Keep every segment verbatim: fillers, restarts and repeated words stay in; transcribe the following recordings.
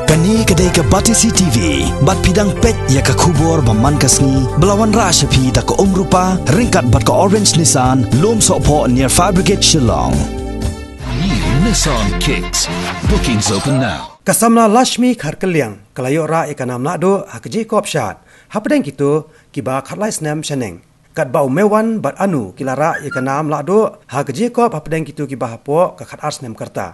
Kane ka dei ka Batesi T V, bad phi dang peit ïa ka khubor ba man ka sngi, ba la wanrah sha phi da ka Umrupa, ryngkat bad ka Orange Nissan, Lumsohphoh near Fire Brigade, Shillong. New Nissan Kicks. Bookings open now. Ka samla Lashmi Kharkylliang ka la ïoh rah ïa ka nam lahduh ha ka jingïakop shad hapdeng kito kiba khatlai snem shaneng. Katba u Mewan bad Anu ki la rah ïa ka nam lahduh ha ka jingïakop hapdeng kito kiba hapoh ka khatar snem ka rta.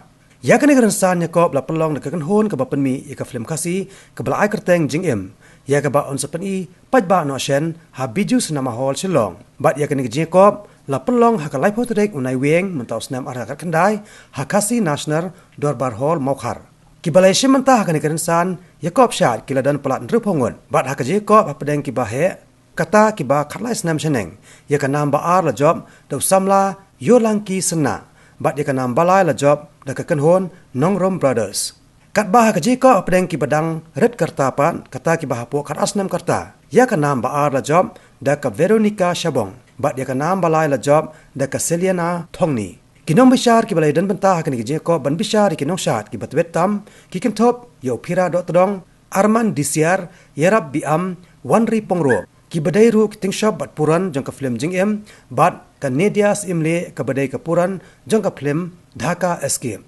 Ïa kane ka rynsan ïakop la pynlong da ka kynhun kaba pynmih ïa ka film Khasi kaba la ai kyrteng Jingim, ïa kaba yn sa pyni paidbah noh shen ha Bijou Cinema Hall, Shillong. Bad ïa kane ka jingïakop la pynlong ha ka laiphew tarik u Naiwieng mynta u snem ar hajar khatkhyndai ha Khasi National Dorbar Hall, Mawkhar. Kiba la ïashim bynta ha kane ka rynsan ïakop shad ki la don palat hynriewphew ngut, bad ha ka jingïakop hapdeng kiba heh kata kiba khatlai snem shaneng, ïa ka nam ba ar la jop da u samla Ïolangki Synna, bad ïa ka nam ba lai la jop da ka kynhun Nongrum Brothers. Katba ha ka jingïakop hapdeng kiba dang rit ka rta pat, kata kiba hapoh khatar snem ka rta, ïa ka nam ba ar la jop da ka Veronica Shabong, bad ïa ka nam ba lai la jop da ka Seliana Thongni. Ki nongbishar kiba la ïadon bynta ha kane ka jingïakop ban bishar ïa ki nongshad kiba tbit tam ki kynthup ïa u Phira Dohtdong, Arman Disiar, Ïarap Biam, Wanri Pongrup, kiba dei ruh ki tyngshop bad puran jong ka film Jingim, bad ka Nadia Syiemlieh kaba dei ka puran jong ka film Dhaka Escape.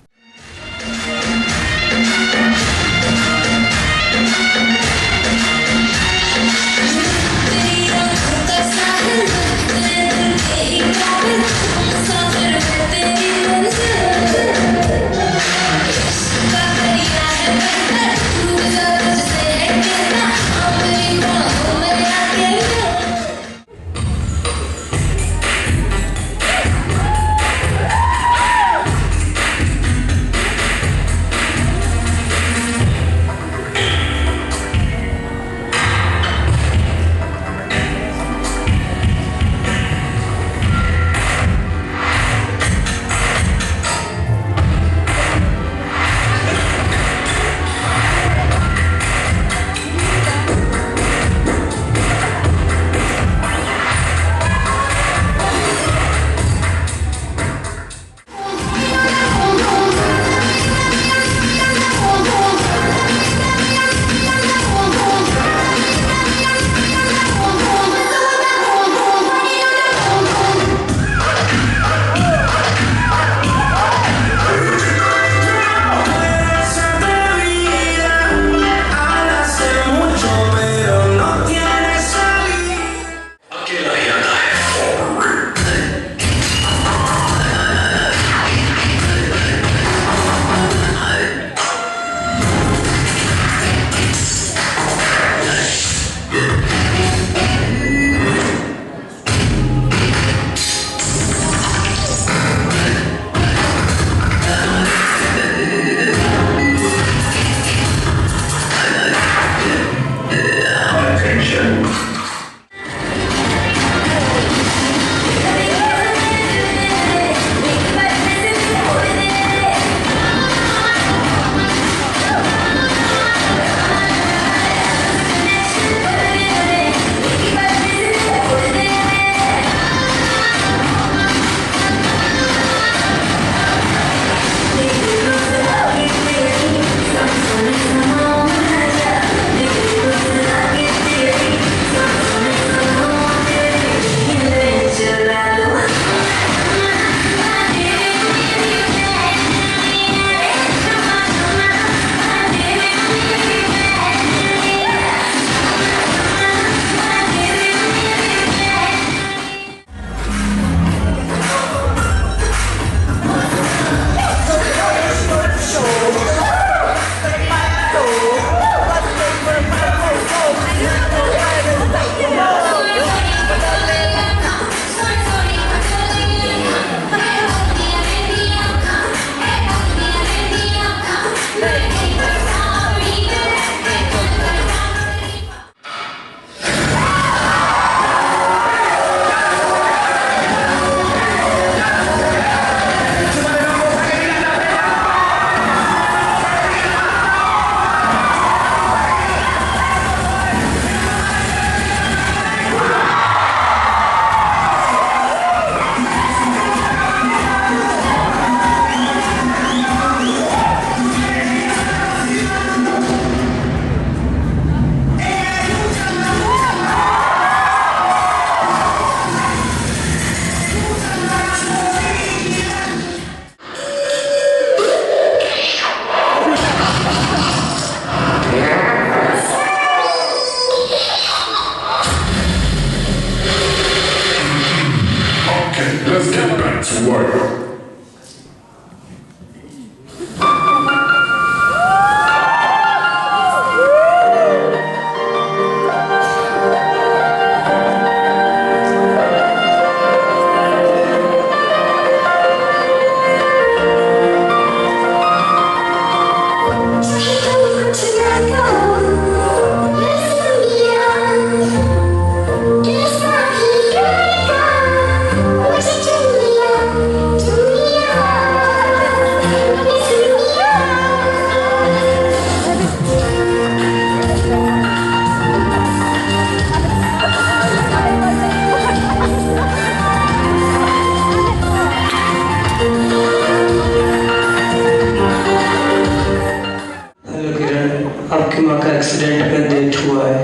धमाका एक्सीडेंट का डेथ हुआ है।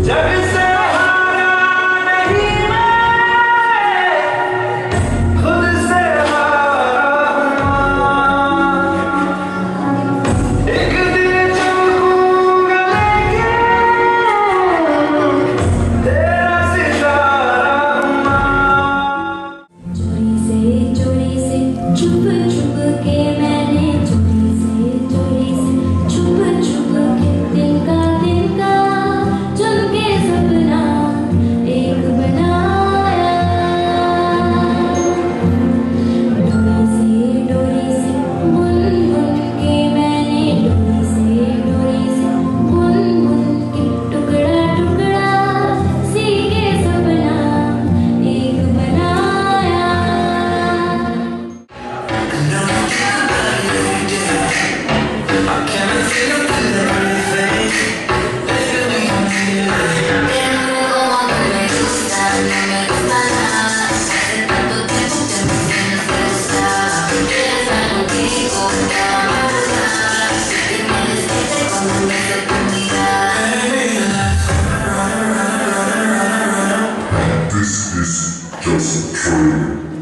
जग से हारा नहीं मैं, खुद से हारा हूँ। एक दिन चमकूंगा लेके, तेरा सितारा हूँ। चोरी से, चोरी से, छुप छुप के मैंने, चोरी से, चोरी से, छुप छुप के, तिनका तिनका चुन के सपना एक बनाया। डोरी से, डोरी से, बुन बुन के मैंने, डोरी से, डोरी से, बुन बुन के, टुकड़ा टुकड़ा सी के सपना एक बनाया। And this is just a trailer.